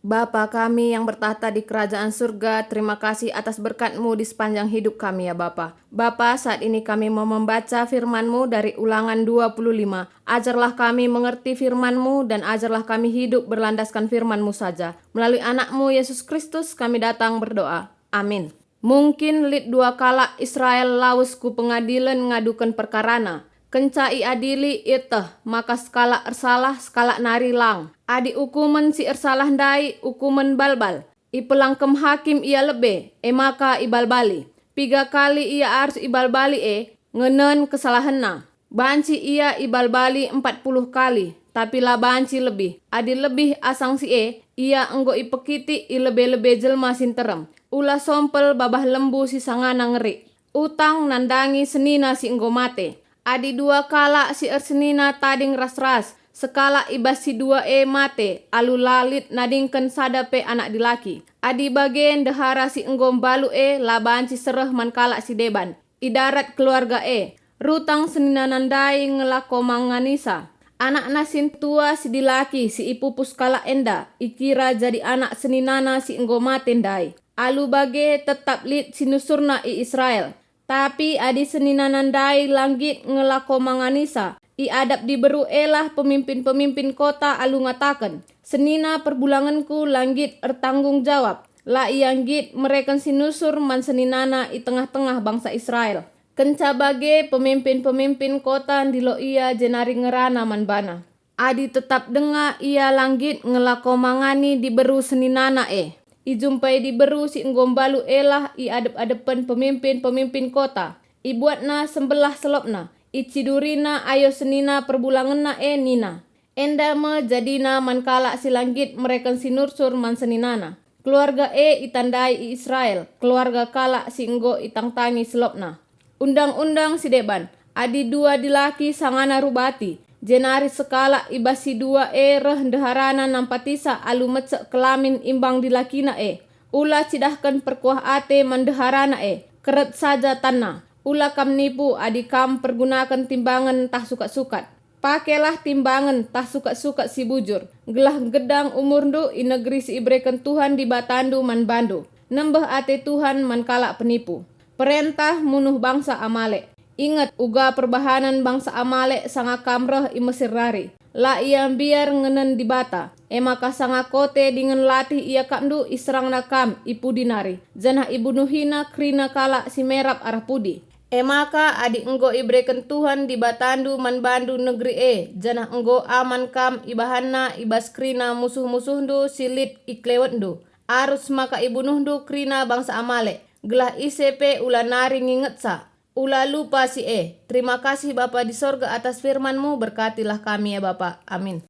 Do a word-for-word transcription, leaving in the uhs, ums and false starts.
Bapa kami yang bertahta di kerajaan surga, terima kasih atas berkat-Mu di sepanjang hidup kami, ya Bapa. Bapa, saat ini kami mau membaca firman-Mu dari Ulangan dua puluh lima. Ajarlah kami mengerti firman-Mu dan ajarlah kami hidup berlandaskan firman-Mu saja. Melalui Anak-Mu, Yesus Kristus, kami datang berdoa. Amin. Mungkin lit dua kalak Israel lawes ku pengadilen ngaduken perkarana. Kenca iadili, ieteh maka sekalak ersalah, sekalak nari lang. Adi ukumen si ersalah ndai ukumen balbal, ipelangkem hakim ia lebe, e maka ibalbali. Piga kali ia arus ibalbali e, ngenen kesalahenna. Banci ia ibalbali empat puluh kali, tapi la banci lebih. Adi lebih asang si e, ia enggo ipekitik i lebe-lebe jelma si nterem. Ula sompel babah lembu si sangana ngerik. Utang nandangi senina si enggo mate. Adi dua kalak si ersenina tading ras-ras, sekalak i bas si dua e mate alu la lit nadingken sada pe anak dilaki. Adi bage ndehara si enggo mbalu e la banci sereh man kalak si deban. I darat keluarga e, rutang seninana ndai ngelako manganisa. Anakna sintua si dilaki si ipupus kalak enda ikira jadi anak seninana si enggo mate ndai. Alu bage tetap lit si nusurna i Israel. Tapi adi seninana ndai la nggit ngelako manganisa, iadap diberu elah pemimpin-pemimpin kota alu ngataken, "Senina perbulangenku la nggit ertanggung jawab, la ia nggit mereken si nusur man seninana i tengah-tengah bangsa Israel." Kenca bage pemimpin-pemimpin kota ndilo ia jenari ngerana man bana. Adi tetap denga ia la nggit ngelako mangani diberu seninana e, ijumpai diberu si enggo mbalu elah i adep-adepen pemimpin-pemimpin kota. Ibuatna sembelah selopna, icidurina ayo senina perbulangenna e nina, "Enda me jadina man kalak si la nggit mereken si nursur man seninana." Keluarga e itandai i Israel, keluarga kalak si enggo itangtangi selopna. Undang-undang si deban, adi dua dilaki sangana rubati, jenari sekalak i bas si dua e reh ndeharana nampatisa alu mecek kelamin imbang dilakina e, ula cidahken perkuah ate man ndeharana e, keret saja tanna. Ula kam nipu adi kam pergunaken timbangen ntah sukat-sukat. Pakelah timbangen ntah sukat-sukat si bujur, gelah nggedang umurndu i negeri si ibereken Tuhan Dibatandu man bandu. Nembeh ate Tuhan man kalak penipu. Perentah munuh bangsa Amalek. Inget, uga perbahanen bangsa Amalek sanga kam reh i Mesir nari. La ia mbiar ngenen Dibata. E maka sanga kote dingen latih iakapndu iserangna kam i pudi nari, janah ibunuhina kerina kalak si merap arah pudi. E maka, adi enggo ibereken Tuhan Dibatandu man bandu negeri e, janah enggo aman kam ibahanna i bas kerina musuh-musuhndu si lit i kelewetndu, arus maka ibunuhndu kerina bangsa Amalek, gelah ise pe ula nari ngingetsa. Ula lupa si e. Terima kasih, Bapa di sorga, atas firman-Mu, berkatilah kami, ya Bapa. Amin.